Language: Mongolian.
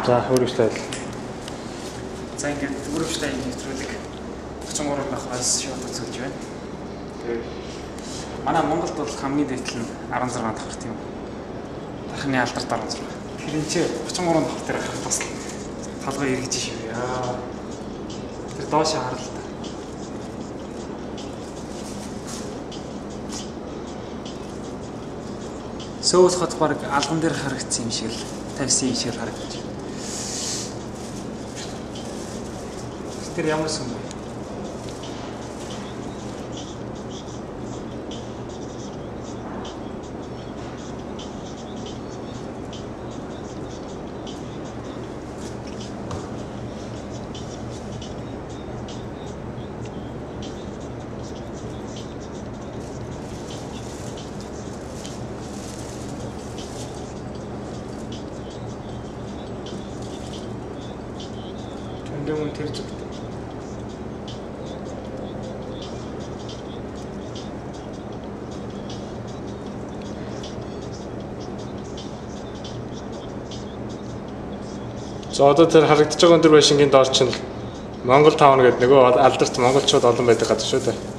За өргөжлөл. За ингээд өргөжлөл нэвтрүүлэг 33 давхраас шууд үзүүлж байна. Тэгээд манай Монголд бол хамгийн дээд нь 16 давхар тийм үү? Дахны алдарт 16. Тэр энэ чи 33 давхар дээр гарах бас толгой эргэж шив. Яа. Тэр доош харал та. Сөүл хот баг алган дээр харагдсан юм шиг л тавьсан юм шиг л харагдаж байна. Тэр ямар сүм бэ? Төндөө тэр зүгт. За одоо тэр харагдаж байгаа өндөр байшингийн доор чинь Монгол таун гэдэг нөгөө алдарт монголчууд олон байдаг газар шүү дээ.